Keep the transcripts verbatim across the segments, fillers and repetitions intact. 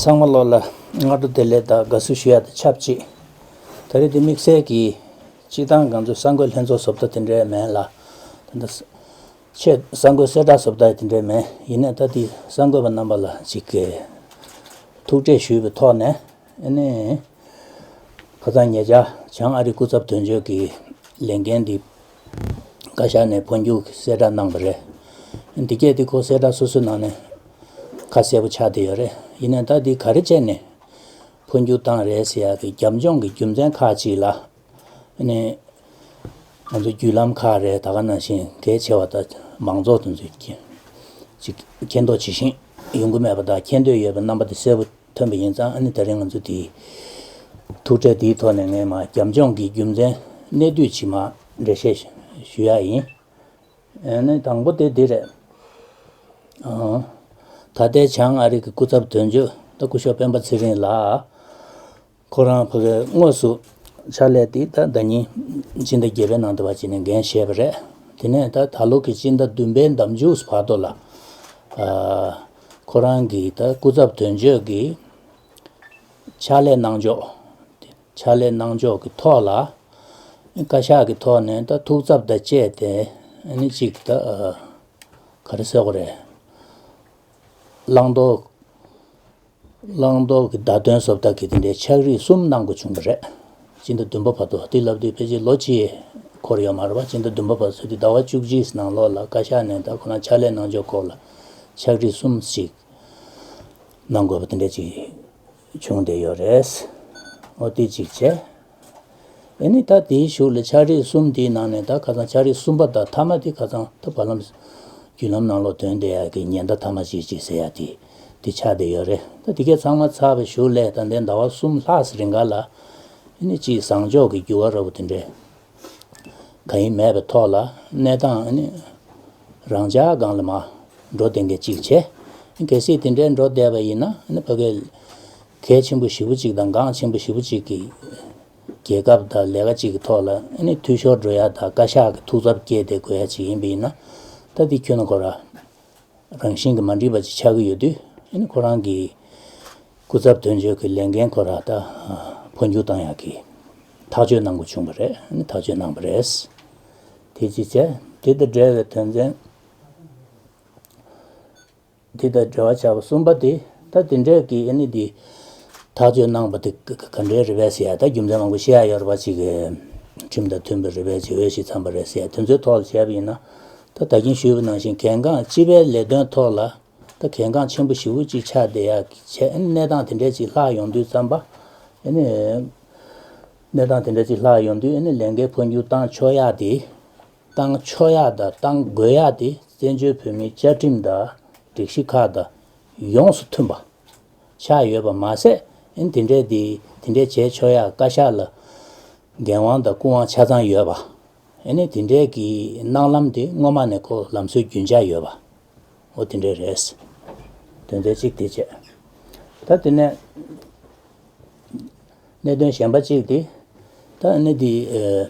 ཚང་མ་ལོ་ལ་སྔ་དྲོ་བདེ་ལེགས་དང་དགའ་བསུ་ཞུ་ཡ་དང་ཆབས་ཅིག་ད་རེས་འདི་དམིགས་བསལ་གྱིས་སྤྱི་བཏང་ང་ཚོའི་གསར་འགོད་ལྷན་ཚོགས་བཟོ་ལྟ་དེ་འདྲའི་མིན་ལ། ད་ལྟ་ཆེད་གསར་འགོད་གསལ་བསྒྲགས་བཟོ་ལྟ་དེ་འདྲའི་མིན། ཡིན་ནའི་ད་འདི་གསར་འགོད་པ་རྣམ་པ་ལ་ཅིག་གི་ཐུགས་ཁྲལ་ཞུས་པའི་ཐོག་ནས། ཨ་ནི་ཁ་སང་ཉེ་ཆར་བྱང་ཨ་རིའི་སྐུ་ཚབ་དོན་གཅོད་ཀྱི་ལས་འགན་འདི་བཀའ་ཤག་ནས་འཕོ་འགྱུར་གསལ་བསྒྲགས་གནང་བ་རེད། འདི་གས་འདི་ཁོ་གསལ་བསྒྲགས་སོ་སོའི་ནང་ནས་ཁ་གསལ་པོ་ཆགས་བསྡད་ཡོད་རེད། ཡིན་ནའི་ད་འདི་ག་རེ་བྱས་ནས་འཕོ་འགྱུར་བཏང་རེད་ཟེར་ཡག་གི་རྒྱབ་ལྗོངས་ཀྱི་རྒྱུ་མཚན་ཁག་ཅིག་ལ། ཨ་ནི་ང་ཚོ་བརྒྱུད་ལམ་ཁག་རེད། ད་ག་ནང་བཞིན་གལ་ཆེ་བ་དང་མང་ཚོགས་དེ་ཚོས་མཁྱེན་ཅིག་མཁྱེན་རྟོགས་ཇི་བཞིན་ཡོང་གི་མེད་པ་དང་། མཁྱེན་འདོད་ཡོད་པའི་རྣམ་པ་དེ་གསལ་པོ་ཐོན་པ་ཡིན་ཙང་། ཨ་ནི་ད་རིང་ང་ཚོ་དེའི་ཐུགས་ཁྲལ་དེའི་ཐོག་ནས་ངས་མར་རྒྱབ་ལྗོངས་ཀྱི་རྒྱུ་མཚན་གནད་བསྡུས་ཅིག་མར་འགྲེལ་བཤད་ཞུ་ཡག་ཡིན། ཨ་ནི་དང་པོ་དེ་འདི་རེད། ཨང་། ད་ལྟའི་བྱང་ཨ་རི་གི་སྐུ་ཚབ་དོན་གཅོད་ད་སྐུ་ཞབས་སྤེན་པ་ཚེ་རིང་ལགས། ཁོ་རང་ཕ་གིར་དངོས་སུ་ཕྱག་ལས་དེ་ད་ཟླ་ཉིན་སྤྱི་ཟླ་བརྒྱད་པའི་ནང་དུ་བ་ཅིག་ནས་འགན་བཞེས་པ་རེད། དེ་ནས་ད་ད་ལོ་གི་སྤྱི་ཟླ་བདུན་པའི་ཟླ་མཇུག་བར་དུ་ལ། ཨ། ཁོ་རང་གི་ད་སྐུ་ཚབ་དོན་གཅོད་ཀྱི་ཕྱག་ལས་གནང་ཕྱོགས། ཕྱག་ལས་གནང་ཕྱོགས་ཀྱི་ཐོག་ལ། བཀའ་ཤག་གི་ཐོག་ནས་ད་ཐུགས་འཚབ་དང་བཅས་ཏེ། ཨ་ནི་གཅིག་ད། ཨ། ག་རེ་ཟེར་དགོས་རེད། བླང་དོར། བླང་དོར་གྱི་བརྡ་དོན་བཟོ་ལྟ་གི་དེ་འདྲའི་ཕྱག་བྲིས་གསུམ་གནང་དགོས་བྱུང་བ་རེད། སྤྱི་ཟླ་བདུན་པ་བར་དུ། དེ་ལབ་དུས་ཕལ་ཆེར་ལོ་གཅིག་འཁོར་ཡོད་མ་རེད་པ། སྤྱི་ཟླ་བདུན་པ་བར་དུ་དེ་ཟླ་བ་བཅུ་གཅིག་ནང་ལོགས་ལ་བཀའ་ཤག་ནས་ད་ཁོ་རང་ཕྱག་ལས་གནང་ཕྱོགས་སྐོར་ལ་ཕྱག་བྲིས་གསུམ་ཞིག་གནང་དགོས་པ་དེ་འདྲ་ཅིག་བྱུང་བསྡད་ཡོད་རེད། འོ་དེ་གཅིག་བྱས། ཨེ་ནི་ད་དེའི་གཞུག་ལ་ཕྱག་བྲིས་གསུམ་དེའི་ནང་ནས་ད་ཁ་སང་ཕྱག་བྲིས་གསུམ་པ་དང་མཐའ་མ་དེ་ཁ་སང་ད་བར་ལམ་བརྒྱུད་ལམ་ནང་ལོགས་ཐོན་བསྡད་ཡག་གི་ཉེན་བརྡ་མཐའ་མ་ཅིག་ཅིག་ཟེར་ཡག་དེ་དེ་ཆགས་བསྡད་ཡོད་རེད། ད་དེ་གས་ཚང་མ་ཚར་བའི་གཞུག་ལ་ད་ལྟའི་ཟླ་བ་གསུམ་ལྷག་ཙམ་རིང་ག་ལ། ཨེ་ནི་ཅིག་བཟང་ཕྱོགས་ཀྱི་འགྱུར་བ་འདྲ་པོ་དེ་འདྲའི་གང་ཡང་མེད་པའི་ཐོག་ལ། གནས་སྟངས་ཨེ་ནི་རང་འཇགས་སྒང་ལ་མར་འགྲོ་བསྡད་མཁན་ཅིག་བྱས། གལ་སྲིད་དེ་འདྲའི་འགྲོ་བསྡད་པ་ཡིན་ན། ཨེ་ནི་ཕ་གིར་གལ་ཆེན་པོ་ཞེ་པོ་ཅིག་དང་འགངས་ཆེན་པོ་ཞེ་པོ་ཅིག་གི་རྒྱལ་ཁབ་དང་ལས་ཀ་ཅིག་གི་ཐོག་ལ་ཨ་ནི་འཐུས་ཤོར་འགྲོ་ཡ་དང་བཀའ་ཤག་གི་ཐུགས་འཚབ་སྐྱེས་ཏེ་དགོས་ཡ་ཅིག་ཡིན་པ་ཡིན་ན། ད་འདི་ཁྱོན་ནས་ཁོ་རང་རང་བཞིན་གྱིས་མ་འགྲིག་པ་ཅིག་ཆགས་ཀྱི་ཡོད་དུས། ཨ་ནི་ཁོ་རང་གི་སྐུ་ཚབ་དོན་གཅོད་ཀྱི་ལས་འགན་ཁོ་རང་ད་འཕོ་འགྱུར་བཏང་ཡག་གི་ཐག་གཅོད་གནང་དགོས་བྱུང་བ་རེད། ཨ་ནི་ཐག་གཅོད་གནང་བ་རེད། དེ་ཅི་བྱས། དེ་དང་འབྲེལ་བའི་དོན་ཚན། དེ་དང་འབྲེལ་བ་ཆགས་པ་གསུམ་པ་དེ། ད་དེ་འདྲས་ཀྱི་ཨ་ནི་དེ་ཐག་གཅོད་གནང་པ་དེ་ག་ག་འདྲས་རེད་པས་ཟེར་ཡ། ད་རྒྱུ་མཚན་མང་པོ་བཤད་ཡ་ཡོད་རེད་པ། ཅིག་གི་ཁྲིམས་དང་མཐུན་པ་རེད་པས། ཅིག་འོས་ཤིང་འཚམས་པ་རེད་ཟེར་ཡ་དེ་ཚོའི་ཐོག་ལ་བྱས་པ་ཡིན་ན། ད་ད་གིན་ཞུས་པ་ནང་བཞིན་གལ་འགངས་སྤྱི་པའི་ལས་དོན་ཐོག་ལ་ད་གལ་འགངས་ཆེན་པོ་ཞེ་པོ་ཅིག་ཆགས་བསྡད་ཡ་གི་བྱས། ཨ་ནི་གནས་སྟངས་དེ་འདྲས་ཅིག་ལྷག་ཡོང་དུས་ཙམ་པ། ཨ་ནི་གནས་སྟངས་དེ་འདྲས་ཅིག་ལྷག་ཡོང་དུས། ཨ་ནི་ལས་འགན་འཕོ་འགྱུར་བཏང་ཆོག་ཡ་དེ། བཏང་ཆོག་ཡག་དང་བཏང་དགོས་ཡག་དེ་བཙན་བྱོལ་བོད་མིའི་བཅའ་ཁྲིམས་དང་སྒྲིག་གཞི་ཁག་དང་ཡོངས་སུ་མཐུན་པ་ཆགས་ཡོད་པ་མ་ཟད། ཨ་ནི་དེ་འདྲས་དེ་དེ་འདྲས་བྱས་ཆོག་ཡག་བཀའ་ཤག་ལ་འགན་དབང་དང་སྐུ་དབང་ཆ་ཚང་ཡོད་པ། ཨ་ནི་དེ་འདྲས་ཀྱི་གནང་ལམ་དེ་སྔོན་མ་ནས་ཁོ་ལམ་སྲོལ་རྒྱུན་འཇགས་ཡོད་པ། འོ་དེ་འདྲས་རེད། དོན་ཚན་གཅིག་དེ་བྱས། ད་དེ་ནས་གནད་དོན་གཞན་པ་གཅིག་དེ། ད་ཨ་ནི་དེ། ཨེ།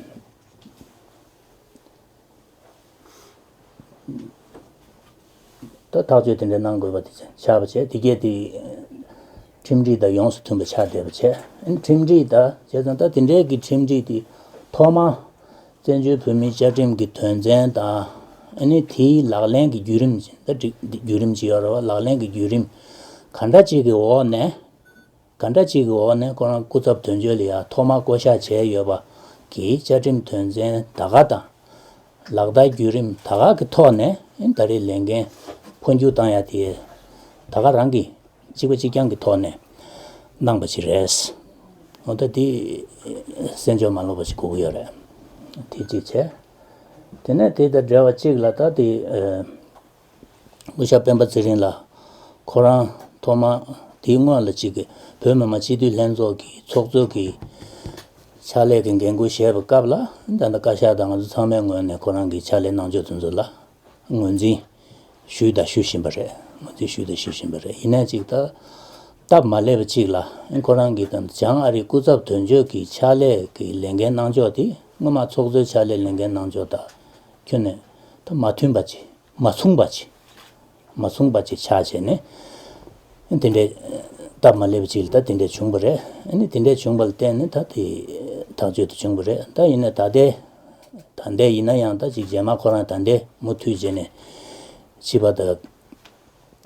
ད་ཐག་གཅོད་དེ་འདྲ་གནང་དགོས་པ་དེ་ཆགས་པ་བྱས། དེ་གས་དེ་ཁྲིམས་སྒྲིག་དང་ཡོངས་སུ་མཐུན་པ་ཆགས་བསྡད་པ་བྱས། ཁྲིམས་སྒྲིག་དང་བྱས་ཙང་། ད་དེ་འདྲའི་གི་ཁྲིམས་སྒྲིག་དེ་ཐོག་མར་བཙན་བྱོལ་བོད་མིའི་བཅའ་ཁྲིམས་ཀྱི་དོན་ཚན་དང་། ཨ་ནི་དེའི་ལག་ལེན་གྱི་བརྒྱུད་རིམ། ད་སྒྲིག་བརྒྱུད་རིམ་ཅིག་ཡོད་རེད་པ། ལག་ལེན་གྱི་བརྒྱུད་རིམ་ག་འདྲ་ཅིག་གི་འོག་ནས། ག་འདྲ་ཅིག་གི་འོག་ནས་ཁོ་རང་སྐུ་ཚབ་དོན་གཅོད་ལ་ཡ་ཐོག་མར་བསྐོ་གཞག་བྱས་ཡོད་པ་གི་བཅའ་ཁྲིམས་དོན་ཚན་ད་ག་དང་། ལག་བསྟར་བརྒྱུད་རིམ་ད་ག་གི་ཐོག་ནས། ཨ་ནི་ད་རེས་ལས་འགན་འཕོ་འགྱུར་བཏང་ཡ་དེ་ད་ག་རང་གི་གཅིག་པ་གཅིག་རྐྱང་གི་ཐོག་ནས་གནང་པ་ཅིག་རེད། འོ་ད་དེ་གསན་འཇོག་མ་ལོག་པ་ཅིག་དགོས་ཀྱི་ཡོད་རེད། དེ་གཅིག་བྱས། དེ་ནས་དེ་དང་འབྲེལ་བ་གཅིག་ལ་ད་དེ། ཨ། སྐུ་ཞབས་སྤེན་པ་ཚེ་རིང་ལགས་ཁོ་རང་ཐོག་མར་དེའི་སྔོན་ལ་གཅིག་གི་བོད་མི་མང་སྤྱི་འཐུས་ལྷན་ཚོགས་ཀྱི་ཚོགས་གཙོ་གི་ཕྱག་ལས་ཀྱི་འགན་འཁུར་བཞེས་པའི་སྐབས་ལ། ད་ལྟ་བཀའ་ཤག་དང་ང་ཚོ་ཚང་མའི་ངོས་ནས་ཁོ་རང་གི་ཕྱག་ལས་གནང་ཕྱོགས་དེ་ཚོ་ལ་ངོས་འཛིན་ཞུས་དང་ཞུ་བཞིན་པ་རེད། ངོས་འཛིན་ཞུས་དང་ཞུ་བཞིན་པ་རེད། ཡིན་ནའི་གཅིག་ད་སྟབས་མ་ལེགས་པ་གཅིག་ལ། ཁོ་རང་གི་ད་བྱང་ཨ་རིའི་སྐུ་ཚབ་དོན་གཅོད་ཀྱི་ཕྱག་ལས་ཀྱི་ལས་འགན་གནང་ཕྱོགས་དེ། སྔོན་མ་ཚོགས་གཙོའི་ཕྱག་ལས་ལས་འགན་གནང་ཕྱོགས་དང་ཁྱོན་ནས་ད་མ་མཐུན་པ་ཅིག་མ་མཚུངས་པ་ཅིག་མ་མཚུངས་པ་ཅིག་ཆགས་བྱས་ནས། དེ་འདྲའི་ སྟབས་མ་ལེགས་པ་ཅིག་ལ་ད་དེ་འདྲ་བྱུང་བ་རེད། ཨ་ནི་དེ་འདྲ་བྱུང་བ་ལ་བརྟེན་ནས་ད་དེ་ཐག་གཅོད་དེ་བྱུང་བ་རེད། ད་ཡིན་ན་ད་ལྟའི་ད་ལྟའི་ཡིན་ན་ཡང་ད་ཅིག་རྗེས་མ་ཁོ་རང་ད་ལྟའི་མུ་མཐུད་བྱས་ནས་ཕྱི་པ་ད་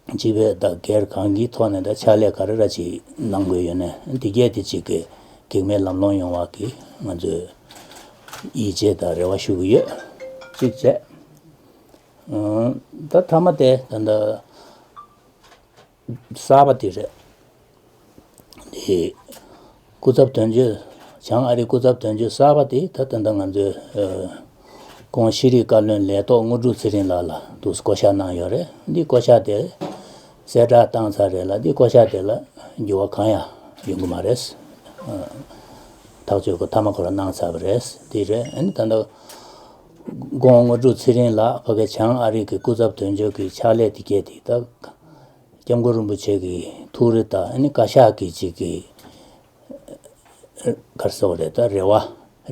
སྤྱི་པའི་ད་སྒེར་གང་གི་ཐོག་ནས་ད་ཕྱག་ལས་ག་རེ་ར་ཅིག་གནང་དགོས་ཡོད་ན་འདི་གས་དེ་ཅིག་གི་གེགས་མེད་ལམ་ལྷོང་ཡོང་བ་གི་ང་ཚོས་ཡིད་ཆེས་དང་རེ་བ་ཞུ་གི་ཡོད། གཅིག་བྱས། ཨང་། ད་མཐའ་མ་དེ་ད་ད་གསར་པ་དེ་རེད། དེ་སྐུ་ཚབ་དོན་གཅོད། བྱང་ཨ་རིའི་སྐུ་ཚབ་དོན་གཅོད་གསར་པ་དེ་ད་ད་ད་ང་ཚོས་ཨ་ཁོང་ཤེས་རིག་བཀའ་བློན་ལས་ཐོག་དངོས་གྲུབ་ཚེ་རིང་ལགས་ལ་འདུག་སེ་བསྐོ་བཞག་གནང་ཡོད་རེད། འདི་བསྐོ་བཞག་དེ་གསལ་བསྒྲགས་བཏང་ཚར་རེད་ལ། འདི་བསྐོ་བཞག་དེ་ལ་འགྱུར་བ་གང་ཡང་ཡོང་གི་མ་རེད། ཨ་ཐག་གཅོད་ཁོ་མཐའ་མ་ཁོ་རང་གནང་ཚར་བ་རེད། དེ་རེད། ཨ་ནི་ད་ལྟ་ཁོང་དངོས་གྲུབ་ཚེ་རིང་ལགས་ཕ་གི་བྱང་ཨ་རི་གི་སྐུ་ཚབ་དོན་གཅོད་ཀྱི་ཕྱག་ལས་དེ་གས་དེ་ད་སྐྱབས་མགོན་རིན་པོ་ཆེ་གི་ཐུགས་རེ་དང་། ཨ་ནི་བཀའ་ཤག་གི་ཅིག་གི་ག་རེ་ཟེར་དགོས་རེད། ད་རེ་བ་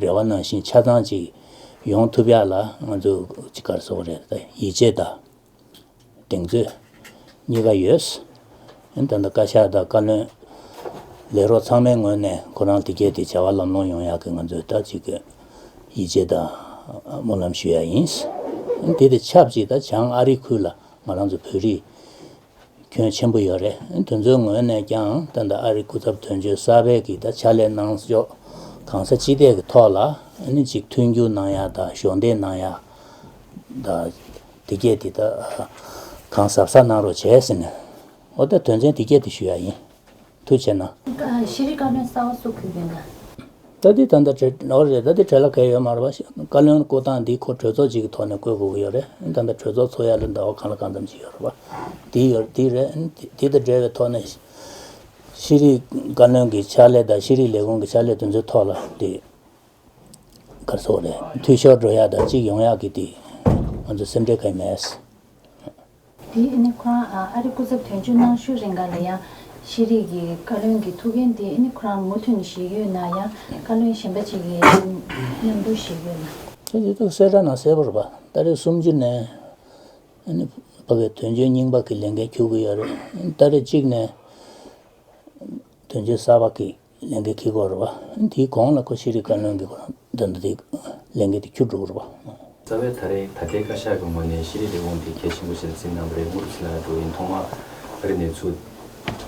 རེ་བ་ནང་བཞིན་ཆ་ཚང་ཅིག་ཡོང་ཐུབ་ཡག་ལ་ང་ཚོ་ཅིག་ག་རེ་ཟེར་དགོས་རེད། ད་ཡིད་ཆེས་དང་གདེང་ཚོད་གཉིས་ཀ་ཡོད། ཨ་ནི་ད་ལྟ་བཀའ་ཤག་དང་བཀའ་བློན་ལས་རོགས་ཚང་མའི་ངོས་ནས་ཁོ་རང་དེ་གས་དེ་བྱ་བ་ལམ་ལྷོང་ཡོང་ཡག་གི་ང་ཚོས་ད་ཅིག་གི་ཡིད་ཆེས་དང་སྨོན་ལམ་ཞུ་ཡག་ཡིན། ཨ་ནི་དེ་དང་ཆབས་ཅིག་ད་བྱང་ཨ་རི་ཁུལ་ལ་ང་རང་ཚོ་བོད་རིགས་ཁྱོན་ཆེན་པོ་ཡོད་རེད། ཨ་ནི་དེ་ཚོའི་ངོས་ནས་ཀྱང་ད་ལྟ་ཨ་རི་སྐུ་ཚབ་དོན་གཅོད་གསར་པའི་གི་ད་ཕྱག་ལས་གནང་ཕྱོགས་གང་ས་ཅི་ཐད་ཀྱི་ཐོག་ལ་ཨ་ནི་ཅིག་མཐུན་འགྱུར་གནང་ཡག་དང་གཞོགས་འདེགས་གནང་ཡག་དང་། དེ་གས་དེ་ད་གང་གཟབ་གཟབ་གནང་རོགས་བྱས་ཟེར་ནས། འོ་ད་དོན་ཚན་དེ་གས་དེ་ཞུ་ཡག་ཡིན། ཐུགས་རྗེ་གནང་། ཤེས་རིག་བཀའ་བློན་གསར་པ་སུ་གུས་ཡོད་ན། ད་འདི་ད་ལྟ་བྲེལ་འོ་རེད། ད་འདི་བྲེལ་བ་གང་ཡོད་མ་རེད་པ། བཀའ་བློན་བསྐོ་སྟངས་འདི་ཁོ་གྲོས་ཚོགས་གཅིག་གི་ཐོག་ནས་བསྐོ་དགོས་ཀྱི་ཡོད་རེད། ད་ལྟ་གྲོས་ཚོགས་ཚོགས་ཡག་ལ་ཟླ་བ་གང་ལ་གང་འཚམ་ཅིག་ཡོད་རེད་པ། འདི་ཡོད། འདི་རེད། འདི་དང་འབྲེལ་བའི་ཐོག་ནས་ཤེས་རིག་བཀའ་བློན་གྱི་ཕྱག་ལས་དང་ཤེས་རིག་ལས་ཁུངས་ཀྱི་ཕྱག་ལས་དེ་ཚོའི་ཐོག་ལ་འདི་ག་རེ་ཟེར་དགོས་རེད། འཐུས་ཤོར་འགྲོ་ཡག་དང་གཅིག་ཡོང་ཡག་གི་དེ་ང་ཚོ་སེམས་ཁྲལ་གང་ཡང་མེད། དེ་ཨ་ནི་ཁོ་རང་ཨ་ཨ་རི་སྐུ་ཚབ་དོན་གཅོད་གནང་ཤུལ་རིང་ག་ལ་ཡང་ཤེས་རིག་གི་བཀའ་བློན་གྱི་ཐུགས་འགན་དེ་ཨ་ནི་ཁོ་རང་མུ་མཐུད་ནས་བཞེས་ཀྱི་ཡོད་ན། ཡང་བཀའ་བློན་གཞན་པ་ཅིག་གིས་མཉམ་དུ་བཞེས་ཀྱི་ཡོད་ན། དེ་དེ་ཐུགས་གསལ་བསྒྲགས་ནང་གསལ་པོ་རེད་པ། ཏ་རིག་སུམ་ཅུ་ནས་ཨ་ནི་ཕ་གི་དོན་གཅོད་རྙིང་པ་གི་ལས་འགན་འཁྱུར་གྱི་ཡོད་རེད། ཏ་རིག་གཅིག་ནས་དོན་གཅོད་གསར་པ་གི་ལས་འགན་འཁྱེར་དགོས་རེད་པ། དེའི་གོང་ལ་ཁོ་ཤེས་རིག་བཀའ་བློན་གྱི་ཁོ་རང་འདི་འདི་དེ་ལས་འགན་དེ་འཁྱུར་འགྲོ་གི་རེད་པ། རྩ་བའི་ད་རེས་ད་ལྟའི་བཀའ་ཤག་གི་ངོས་ནས་ཤེས་རིག་ལས་ཁུངས་དེ་གལ་ཆེན་པོ་ཞིག་ལ་བརྩིས་གནང་བ་རེད། དངོས་གྲུབ་ཚེ་རིང་ལགས་འགྲོ་ཡིན། ཐོག་མར་ཨ་རི་ནས་ཚུར་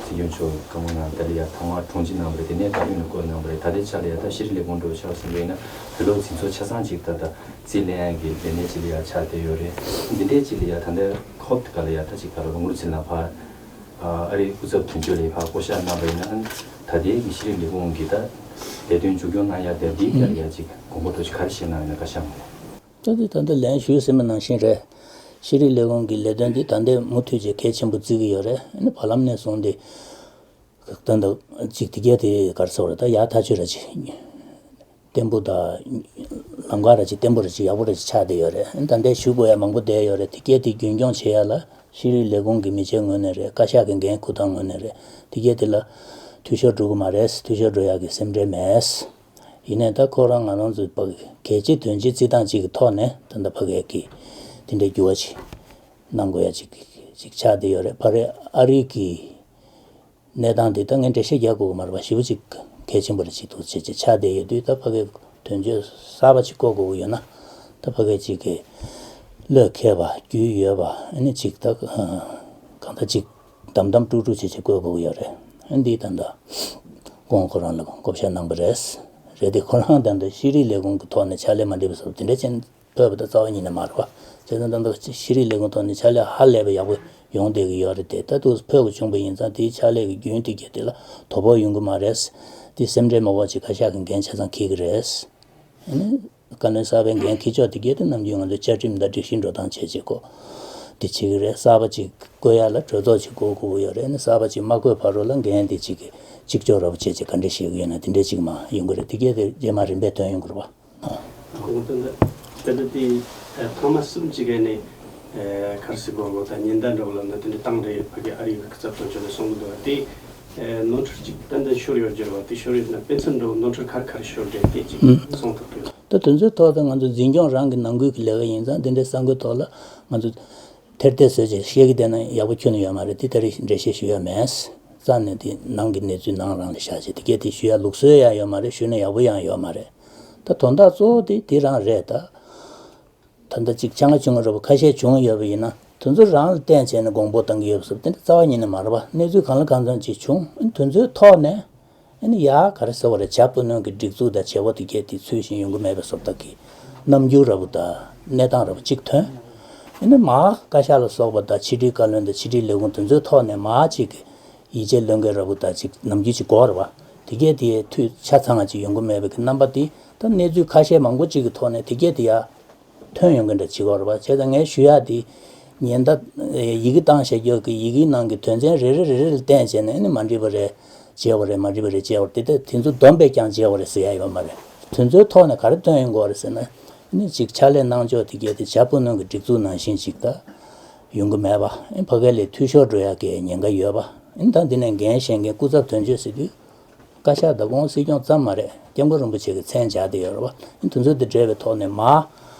སྲིད་སྐྱོང་མཆོག་བཀའ་མོལ་གནང་། ད་ལྟ་ཡར་ཐོག་མར་དྲུང་ཆེ་གནང་བ་རེད། དེ་ནས་བཀའ་བློན་ལ་བསྐོས་གནང་བ་རེད། ད་ལྟའི་ཆ་ལ་ཡ་ད་ཤེས་རིག་ལས་ཁུངས་འགྲོ་ཆགས་ཟིན་པ་ཡིན་ན་བོད་སློབ་འཛིན་ཚོགས་ཆ་ཚང་ཅིག་ད་ལྟ་རྩིས་ལེན་ཡག་གི་ལས་གནས་ཅིག་ལ་ཡ་ཆགས་བསྡད་ཡོད་རེད། འདི་འདྲའི་ཅིག་ལ་ཡ་ད་ལྟ་ཁོབ་ག་ལ་ཡ་ད་ཅིག་ག་ལ་དངོས་གྲུབ་ཚེ་རིང་ལགས་ཕར་ཨ་རིའི་སྐུ་ཚབ་དོན་གཅོད་ལ་ཕར་བསྐོ་བཞག་གནང་བ་ཡིན་ན། ད་ལྟའི་གི་ཤེས་རིག་ལས་ཁུངས་ཀྱི་ད་ལས་དོན་མཇུག་སྐྱོང་གནང་ཡ་དེ་འདིའི་ཐད་ལ་ཡ་ཅིག་དགོངས་པ་འདྲ་ཅིག་ག་རེ་བཞེས་གནང་ཡོད་ན། བཀའ་ཤག་ངོས་ནས། ད་འདི་ད་ལྟ་ལན་ཞུས་ཟིན་པ་ནང་བཞིན་རེད། ཤེས་རིག་ལས་ཁུངས་ཀྱི་ལས་དོན་འདི་ད་ལྟའི་མུ་མཐུད་ཅིག་གལ་ཆེན་པོ་བརྩི་གི་ཡོད་རེད། ཨ་ནི་བར་ལམ་ནས་བཟུང་སྟེ་ད་ལྟ་ཅིག་དེ་གས་དེ་ག་རེ་ཟེར་དགོས་རེད། ད་ཡག་ཐག་ཆོད་ར་ཅིག་བརྟན་པོ་དང་ལམ་ཁ་ར་ཅིག་བརྟན་པོ་ར་ཅིག་ཡག་པོ་ར་ཅིག་ཆགས་བསྡད་ཡོད་རེད། ཨ་ནི་ད་ལྟའི་ཞུ་དགོས་ཡ་མང་པོ་བསྡད་ཡོད་རེད། དེ་གས་དེ་རྒྱུན་འཁྱོངས་བྱེད་ཡ་ལ་ཤེས་རིག་ལས་ཁུངས་ཀྱི་མི་སྤྱི་ངོས་ནས་རེད། བཀའ་ཤག་གི་འགན་འཁུར་སྟངས་ངོས་ནས་རེད། དེ་གས་དེ་ལ་འཐུས་ཤོར་འགྲོ་གི་མ་རེད། འཐུས་ཤོར་འགྲོ་ཡག་གི་སེམས་ཁྲལ་མེད། ཡིན་ནའི་ད་ཁོ་རང་ང་རང་ཚོའི་ཕ་གི་གལ་ཆེ་དོན་ཆེ་བརྩི་སྟངས་གཅིག་གི་ཐོག་ནས་ད་ལྟ་ཕ་གི་གི་དེ་འདྲའི་འགྱུར་བ་ཞིག་གནང་དགོས་ཡ་ཅིག་ཅིག་ཆགས་བསྡད་ཡོད་རེད། ཕ་རེད། ཨ་རི་གི་གནས་སྟངས་འདི་ད་ངས་འགྲེལ་བཤད་རྒྱག་དགོས་ཀྱི་མ་རེད་པ། ཞེ་པོ་ཅིག་གལ་ཆེན་པོ་རེད། ཅིག་ཐུགས་རྗེ་ཆེ་ཆགས་བསྡད་ཡོད་དུས། ད་ཕ་གི་དོན་གཅོད་གསར་པ་ཅིག་བསྐོ་དགོས་ཀྱི་ཡོད་ན། ད་ཕ་གི་ཅིག་གི་བློས་འཁེལ་བ་རྒྱུས་ཡོད་པ། ཨ་ནི་ཅིག་ད་གང་ལྟར་ཅིག་དམ་དམ་དཀྲུག་དཀྲུག་བྱས་བྱས་བསྐོ་དགོས་ཀྱི་ཡོད་རེད། ཨ་འདི་ད་ལྟ་ཁོང་ཁོ་རང་ལ་བསྐོ་བཞག་གནང་པ་རེད། རེད་དེ་ཁོ་རང་ད་ལྟ་ཤེས་རིག་ལས་ཁུངས་ཀྱི་ཐོག་ནས་ཕྱག་ལས་མ་འགྲིག་པ་སོགས་དེ་འདྲ་ཅན་ཕོད་པ་ད་རྩ་བ་ཉིད་ནས་མ་རེད་པ། བྱས་ཙང་ད་ལྟ་ཤེས་རིག་ལས་ཁུངས་ཐོག་ནས་ཕྱག་ལས་ཧ་ལས་པ་ཡག་པོ་ཡོང་བསྡད་ཀྱི་ཡོད་རེད་དེ། ད་དུང་ཕོད་པ་བྱུང་པ་ཡིན་ཙང་དེའི་ཕྱག་ལས་ཀྱི་རྒྱུན་དེ་གས་དེ་ལ་དོ་ཕོག་ཡོང་གི་མ་རེད། དེ་སེམས་ཁྲལ་མ་དགོས་ཅིག་བཀའ་ཤག་གི་འགན་ཆ་ཚང་འཁྱེར་གྱི་རེད། ཨ་ནི་བཀའ་བློན་གསར་པའི་འགན་འཁྱེར་ཕྱོགས་དེ་གས་དེ་ནམ་རྒྱུན་ང་ཚོ་བཅའ་ཁྲིམས་དང་སྒྲིག་གཞི་འགྲོ་སྟངས་བྱས་བྱས་བསྐོ་དེ་བྱེད་ཀྱི་རེད། གསར་པ་ཅིག་བསྐོ་ཡ་ལ་གྲོས་ཚོགས་ཅིག་བསྐོ་དགོས་ཀྱི་ཡོད་རེད། ཨ་ནི་གསར་པ་ཅིག་མ་བསྐོས་བར་རོ་ལ་འགན་དེ་ཅིག་གི་གཅིག་ལྕོགས་ར་བ་བྱས་བྱས་ག་འདྲ་བྱེད་ཀྱི་ཡོད་ན་དེ་འདྲ་ཅིག་མ་ཡོང་གི་རེད། དེ་གས་དེ་རྗེས་མ་རིམ་པས་ཐོན་ཡོང་གི་རེད་པ། ཨོ་ད་ད་ད་ད་དེ་ཐོག་མ་གསུམ་གཅིག་ག་ནས་གར་སི་གོ་ལོ་ད་ཉེན་བརྡ་འདྲ་བོ་ལབ་ན་དེ་འདྲ་བཏང་འདྲ་ཡོད། ཕ་གི་ཨ་རི་གི་སྐུ་ཚབ་དོན་གཅོད་ལ་གསུང་གི་འདུག་བ། དེ་ནོར་འཁྲུལ་གཅིག་ཏན་ཏན་ཤོར་ཡོད་རྒྱུ་རེད་བ། དེ་ཤོར་ཡོད་ན་དཔེ་མཚོན་འདྲ་བོ་ནོར་འཁྲུལ་ག་རེ་ག་རེ་ཤོར་འདྲ་དེ་གཅིག་གསུང་ཐུབ་ཀྱི་ཡོད། ད་དེ་ཚོའི་ཐོག་ད་ང་ཚོ་འཛིན་སྐྱོང་རང་གི་ནང་ཁུལ་གྱི་ལས་ཀ་ཡིན་ཙང་དེ་འདྲའི་གསར་འགོད་ཐོག་ལ་ང་ཚོ་ཐེར་ཐེར་བཟོས་བྱས་བཤད་ཀྱི་བསྡད་ན་ཡག་པོ་ཁྱོན་ནས་ཡོད་མ་རེད། དེ་ད་རེས་འགྲེལ་བཤད་ཞུ་ཡ་མེད། རྩ་ནས་དེ་ནང་གི་གནས་ཚུལ་ནང་རང་ལ་བཞག་བྱས་དེ་གས་དེ་ཞུ་ཡ་ལུགས་སྲོལ་ཡང་ཡོད་མ་རེད། ཞུས་ན་ཡག་པོ་ཡང་ཡོད་མ་རེད། ད་དོན་དག་གཙོ་བོ་དེ་དེ་རང་རེད་ད། ད་ལྟ་ཅིག་ཆང་ཆུང་ངུ་ར་བ་ཁ་ཤས་བྱུང་ཡོད་པ་ཡིན་ན་དེ་ཚོ་རང་ལ་བརྟེན་བྱས་ནས་དགོངས་པ་བཏང་གི་ཡོད་པ་སོགས་དེ་འདྲ་རྩ་བ་ཉིད་ནས་མ་རེད་པ། གནས་ཚུལ་གང་ལ་གང་འཚམ་ཅིག་བྱུང་། ཨ་ནི་དེ་ཚོའི་ཐོག་ནས་ཨ་ནི་ཡ་ག་རེ་ཟེར་བ་རེད། བྱ་སྤུ་སྣོན་གྱི་སྒྲིག་འཛུགས་དང་བྱེད་སྒོ་དེ་གས་དེ་ཚུལ་བཞིན་ཡོང་གི་མེད་པ་སོགས་དག་གི་རྣམ་འགྱུར་ར་བ་དང་གནས་སྟངས་ར་བ་ཅིག་ཐོན། ཨ་ནི་མར་བཀའ་ཤག་ལ་སོགས་པ་དང་ཕྱི་དྲིལ་བཀའ་བློན་དང་ཕྱི་དྲིལ་ལས་ཁུངས་དེ་ཚོའི་ཐོག་ནས་མར་ཅིག་ཡིད་ཆེས་བློས་འགེལ་ར་བ་དང་ཅིག་ནམ་རྒྱུན་ཅིག་གོ་ར་བ། དེ་གས་དེ་འཐུས་ཆ་ཚང་ཅིག་ཡོང་གི་མེད་པའི་གི་རྣམ་པ་དེ་ད་གནས་ཚུལ་ཁ་ཤས་མང་པོ་ཅིག་གི་ཐོག་ནས་དེ་གས་དེ་ཡ། ཐོན་ཡོང་གི་འདྲ་བྱེད་ཀྱི་ཡོད་རེད་པ། བྱས་ཙང་ངས་ཞུ་ཡག་དེ་ཉེན་བརྡ་ཡི་གེ་བཏང་བཞག་རྒྱུ་གི་ཡི་གེའི་ནང་གི་དོན་ཚན་རེ་རེ་རེ་རེ་ལ་བརྟེན་བྱས་ནས་ཨ་ནི་མ་འགྲིག་པ་རེད་བྱས་པ་རེད། མ་འགྲིག་པ་རེད་བྱས་པ་རེད། དེ་ལྟ་དེ་ཚོ་བསྡོམས་པས་ཀྱང་བྱས་པ་རེད་ཟེར་ཡག་ཡོད་མ་རེད། དེ་ཚོའི་ཐོག་ནས་ག་རེ་ཐོན་ཡོང་གི་ཡོད་རེད་ཟེར་ན། ཨ་ནི་ཅིག་ཕྱག་ལས་གནང་ཕྱོགས་དེ་གས་དེ་བྱ་སྤུ་སྣོན་གྱི་སྒྲིག་འཛུགས་ནང་བཞིན་ཅིག་ད་ཡོང་གི་མེད་པ། ཨ་ནི་ཕ་གི་ལས་འཐུས་ཤོར་འགྲོ་ཡག་གི་ཉེན་ཁ་ཡོད་པ། ཨ་ནི་ད་འདི་ནས་འགན་བཞེས་མཁན་སྐུ་ཚབ་དོན་གཅོད་ཟེར་དུས། བཀའ་ཤག་དང་ཁོང་སྲིད་སྐྱོང་ཙམ་མ་རེད། སྐྱབས་མགོན་རིན་པོ་ཆེ་གི་མཚན་སྦྱར་བསྡད་ཡོད་རེད་པ། དེ་ཚོ་དེ་འདྲ་བའི་ཐོག་ནས་མར་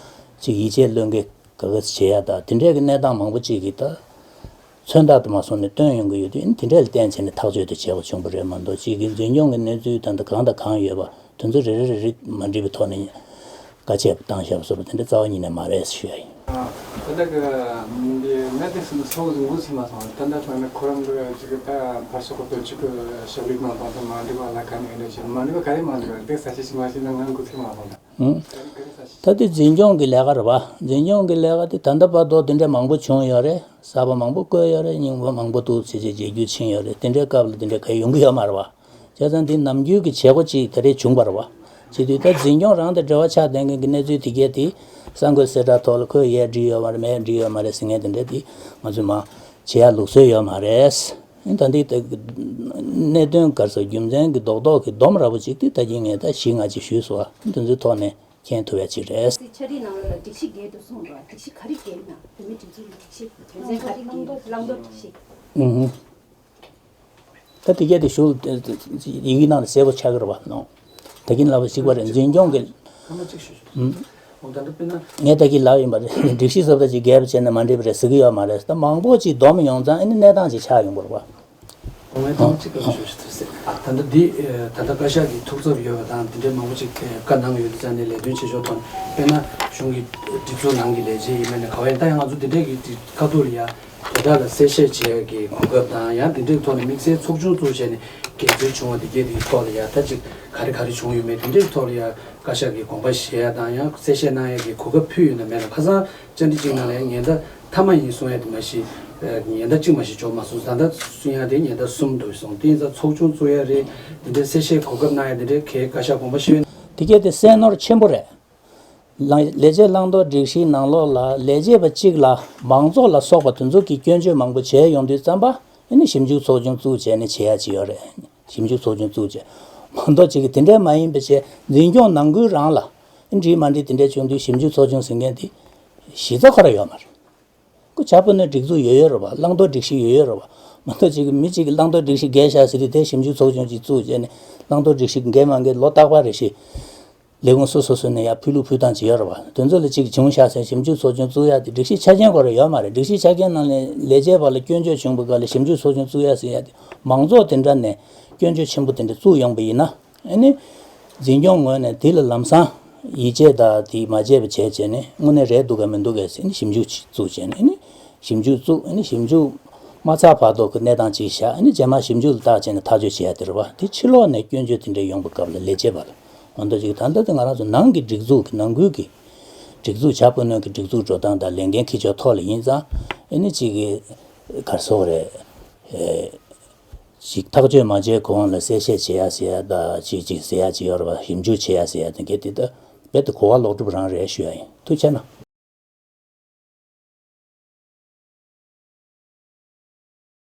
ཅིག་ཡིད་ཆེས་བློས་འགེལ་ག་ག་བྱེད་ཡ་ད་དེ་འདྲའི་གི་གནས་སྟངས་མང་པོ་ཅིག་གི་ད་མཚོན་རྟགས་དུ་མ་སོང་ནས་བཏོན་ཡོང་གི་ཡོད་དུས་དེ་འདྲ་ལ་བརྟེན་བྱས་ནས་ཐག་གཅོད་དེ་བྱས་པ་བྱུང་བ་རེད་མ་གཏོགས་ཅིག་གི་འཛིན་སྐྱོང་གི་གནས་ཚུལ་ད་ལྟ་གང་དང་གང་ཡོད་པ་དེ་ཚོ་རེ་རེ་རེ་རེ་མ་འགྲིག་པའི་ཐོག་ནས། བཀའ་ཆད་བཏང་བཞག་པ་སོགས་པ་དེ་འདྲ་རྩ་བ་ཉིད་ནས་མ་རེད་ཞུ་ཡ་ཡིན། ད་ལྟ་གི་འདི་གནད་དེ་སོགས་ཚོགས་འདུ་འགོ་ཚུགས་མ་སོང་། ད་ལྟ་ཐོག་ནས་ཁོ་རང་གི་ཅིག་ད་ཕར་ཕྱོགས་ཀྱི་དོན་གཅོད་ཀྱི་ཞབས་ལས་གནང་སྟངས་དེ་མ་འགྲིག་པ་ལ་ག་ནས་འདྲ་ཞིག་མ་འགྲིག་པ་ག་རེ་མ་འགྲིག་པ་དེ་ས་ཆ་ཞིག་མ་ཤེས་ན་ང་འགོ་ཚུགས་མ་སོང་། ད་ལྟ་འཛིན་སྐྱོང་གི་ལས་ཀ་རེད་པ། འཛིན་སྐྱོང་གི་ལས་ཀ་དེ་ད་ལྟ་བར་དུ་དེ་འདྲ་མང་པོ་བྱུང་ཡོད་རེད། གསར་པ་མང་པོ་བསྐོས་ཡོད་རེད། རྙིང་པ་མང་པོ་འདུག་བྱས་བྱས་བརྗེ་བསྒྱུར་ཕྱིན་ཡོད་རེད། དེ་འདྲའི་སྐབས་ལ་དེ་འདྲ་ག་ཡོང་གི་ཡོད་མ་རེད་པ། བྱས་ཙང་འདི་ནམ་རྒྱུན་གྱི་བྱེད་སྒོ་ཅིག་ད་རེས་བྱུང་བ་རེད་པ། བྱེད་དུས་ད་འཛིན་སྐྱོང་རང་དང་འབྲེལ་བ་ཆགས་བསྡད་མཁན་གྱི་གནས་ཚུལ་དེ་གས་དེ་གསར་འགོད་གསལ་བསྒྲགས་ཐོག་ལ་ཁོས་ཡས་འགྲིག་ཡོད་མ་རེད། མས་འགྲིག་ཡོད་མ་རེད་ཟེར་མཁན་དེ་འདྲ་དེ་ང་ཚོས་མ་བྱེད་ཡ་ལུགས་སྲོལ་ཡོད་མ་རེད། ད་འདི་ད་གནད་དོན་ག་རེ་ཟེར་རྒྱུ་མཚན་གྱི་རྡོག་རྡོག་གི་སྡོམ་ར་བོ་ཅིག་དེ་ད་གིན་ངས་ད་བཞི་ལྔ་ཅིག་ཞུས་སོང་བ། འདི་ཚོའི་ཐོག་ནས་མཁྱེན་ཐུབ་ཡ་ཅིག་རེད། ཕྱག་བྲིས་ནང་ལ་སྒྲིག་གཞི་འགལ་འདུག་གསུངས་འདུག་སྒྲིག་གཞི་ག་རེ་འགལ་ན། བོད་མིའི་སྒྲིག་འཛུགས་ཀྱི་སྒྲིག་གཞི་དོན་ཚན་ག་རེ་འགལ་ན། བླང་དོར་སྒྲིག་གཞི། ཨུ་ཧུ། ད་དེ་གས་དེ་ཞུ་ཡི་གེ་ནང་ལ་གསལ་པོ་ཆགས་ཀྱི་རེད་པ། ནོ། ད་གིན་ལབ་པ་གཅིག་པ་རེད། འཛིན་སྐྱོང་གི། སྐར་མ་གཅིག་ཞུ་ཞུ། ཨུམ། འོ་ད་ལྟ་དཔེར་ན། ངས་ད་གིན་ལབ་ཡིན་པ་རེད། སྒྲིག་གཞི་སོབ་ད་ཅིག་འགལ་བ་བྱས་ན་མ་འགྲིག་པ་རེད་ཟེར་གི་ཡོད་མ་རེད། ད་མང་པོ་ཅིག་བསྡོམས་ཡོང་ཙང་ཨ་ནི་གནས་སྟངས་ཅིག་ཆགས་ཡོང་གི་རེད་པ། ངས་ཐང་གཅིག་སྐར་མ་ཞུ་ཞུ་ཐུབ་ཟེར། ད་ལྟ་འདི་ད་ལྟ་བཀའ་ཤག་གི་ཐུགས་འཚབ་ཡོད་པ་དང་དེ་འདྲའི་མང་པོ་ཅིག་བཀའ་གནང་ཡོད་ཙང་ནས་ལས་དོན་བྱེད་ཕྱོགས་ཐོག་ནས་དཔེར་ན་གཞུང་གི་སྒྲིག་འཛུགས་ནང་གི་ལས་བྱེད་ཡིན་མིན་ནས་ག་བ་ཡིན་ད་ཡང་ང་ཚོ་འདི་འདྲའི་གི་ཁ་ཐུག་ལ་ཡ། དོ་བདག་ལ་གསལ་བཤད་བྱེད་ཡག་གི་གོ་སྐབས་དང་ཡང་དེ་འདྲའི་ཐོག་ནས་དམིགས་བསལ་ཚོགས་ཆུང་བཙུགས་བྱས་ནས་འགན་འཛིན་བྱུང་བ་དེ་གས་དེའི་ཐོག་ལ་ཡ་ད་ཅིག་ག་རེ་ག་རེ་བྱུང་ཡོད་མེད་དེ་འདྲའི་ཐོག་ལ་ཡ་བཀའ་ཤག་གི་དགོངས་པ་བཞེས་ཡག་དང་ཡང་གསལ་བཤད་གནང་ཡག་གི་གོ་སྐབས་ཕུལ་ཡོད་ན་མེད་ན། ཁ་སང་བཅར་འདྲི་གཅིག་ནང་ལ་ཡང་ཉེན་བརྡ་མཐའ་མ་ཡིན་གསུང་ཡག་དེ་མ་གཞི་ཉེན་བརྡ་གཅིག་མ་གཞི་འབྱོར་མ་སོང་། ད་ལྟ་གསུང་ཡག་དེ་ཉེན་བརྡ་གསུམ་འདུག་སོང་། དེ་ཡིན་ཙང་ཚོགས་ཆུང་བཙུགས་ཡག་རེད། དེ་འདྲའི་གསལ་བཤད་གོ་སྐབས་གནང་ཡག་དེ་འདྲའི་གའི་བཀའ་ཤག་དགོངས་པ་བཞེས་ཡོད་ན། དེ་གས་དེ་སེམས་ནོར་ཆེན་པོ་རེད། ལས་བྱེད་བླང་དོར་སྒྲིག་གཞིའི་ནང་ལོགས་ལ་ལས་བྱེད་པ་གཅིག་ལ་མང་ཚོགས་ལ་སོགས་པ་དེ་ཚོ་གིས་སྐྱོན་བརྗོད་མང་པོ་བྱས་ཡོང་དུས་ཙམ་པ་ཨ་ནི་ཞིབ་འཇུག་ཚོགས་ཆུང་བཙུགས་བྱས་ནས་བྱེད་ཡ་ཅིག་ཡོད་རེད། ཞིབ་འཇུག་ཚོགས་ཆུང་བཙུགས་བྱས་མ་གཏོགས་ཅིག་གིས་དེ་འདྲས་མ་ཡིན་པ་བྱས་འཛིན་སྐྱོང་ནང་ཁུལ་རང་ལ་འགྲིག་མ་འགྲིག་དེ་འདྲས་བྱུང་དུས་ཞིབ་འཇུག་ཚོགས་ཆུང་ཟེར་མཁན་དེ་གཞི་རྩ་ཁོ་རང་ཡོད་མ་རེད། ཁོ་བྱ་སྤུ་སྣོན་སྒྲིག་འཛུགས་ཡོད་ཡོད་རེད་པ། བླང་དོར་སྒྲིག་གཞི་ཡོད་ཡོད་རེད་པ། མ་གཏོགས་ཅིག་གིས་མི་གཅིག་གིས་བླང་དོར་སྒྲིག་གཞི་འགལ་ཤག་ཟེར་དུས་དེ་ཞིབ་འཇུག་ཚོགས་ཆུང་ཅིག་བཙུགས་བྱས་ནས་བླང་དོར་སྒྲིག་གཞི་འགལ་མ་འགལ་ལོ་རྟག་པར་རེ་བཞིན་ལས་ཁུངས་སོ་སོ་སོ་ནས་ཡར་ཕུལ་ལུགས་ཕུལ་སྟངས་ཅིག་ཡོད་རེད་པ། དེ་ཚོ་ལ་ཅིག་བྱུང་ཤག་ཟེར་ཞིབ་འཇུག་ཚོགས་ཆུང་བཙུགས་ཡག་དེ་སྒྲིག་གཞི་ཆ་རྐྱེན་ཁོ་རང་ཡོད་མ་རེད། སྒྲིག་གཞི་ཆ་རྐྱེན་ནང་ནས་ལས་བྱེད་པ་ལ་སྐྱོན་བརྗོད་བྱུང་བའི་སྐབས་ལ་ཞིབ་འཇུག་ཚོགས་ཆུང་བཙུགས་ཡག་ཟེར་ཡག་དེ་མང་ཚོགས་དེ་འདྲ་ནས་སྐྱོན་བརྗོད་ཆེན་པོ་དེ་འདྲ་བཙུགས་ཡོང་པ་ཡིན་ན། ཨ་ནི། འཛིན་སྐྱོང་ངོས་ནས་དེ་ལ་ལམ་སང་ཡིད་ཆེས་དང་དེ་མ་བྱས་པ་བྱས་བྱས་ནས་དངོས་གནས་རེད་འདུག་གམ་མི་འདུག་གམ་ཟེར་ནས་ཞིབ་འཇུག་ཅིག་བཙུགས་བྱས་ནས་ཨ་ནི་ཞིབ་འཇུག་བཙུགས། ཨ་ནི་ཞིབ་འཇུག་མ་ཚར་བར་དུ་གི་གནས་སྟངས་ཅིག་བཞག་ཨ་ནི་རྗེས་མ་ཞིབ་འཇུག་ལ་བརྟག་བྱས་ནས་ཐག་གཅོད་བྱེད་ཡ་དེ་རེད་པ། དེ་ཕྱི་ལོགས་ནས་སྐྱོན་བརྗོད་དེ་འདྲ་ཡོང་བའི་སྐབས་ལ་ལས་བྱེད་པ་ལ་འོ་འདུག་ཅིག་ད་ལྟ་དེ་ང་རང་ཚོ་ནང་གི་སྒྲིག་འཛུགས་ཀྱི་ནང་ཁུལ་གྱི་སྒྲིག་འཛུགས་བྱ་སྤུ་སྣོན་གྱི་སྒྲིག་འཛུགས་འགྲོ་སྟངས་དང་ལས་འགན་འཁྱེར་ཕྱོགས་ཐོག་ལ་ཡིན་ཙང་ཨ་ནི་ཅིག་གི་ག་རེ་ཟེར་དགོས་རེད། ཅིག་ཐག་གཅོད་མ་བྱས་གོང་ལ་གསལ་བཤད་བྱེད་ཡ་ཟེར་ཡ་ད་ཅིག་ཅིག་ཟེར་ཡ་ཅིག་ཡོད་རེད་པ། ཞིབ་འཇུག་བྱེད་ཡ་ཟེར་ཡ་དེ་གས་དེ་ད་རྦད་དེ་གོ་བ་ལོག་གྲུབ་རང་རེད་ཞུ་ཡ་ཡིན། ཐུགས་རྗེ་གནང་།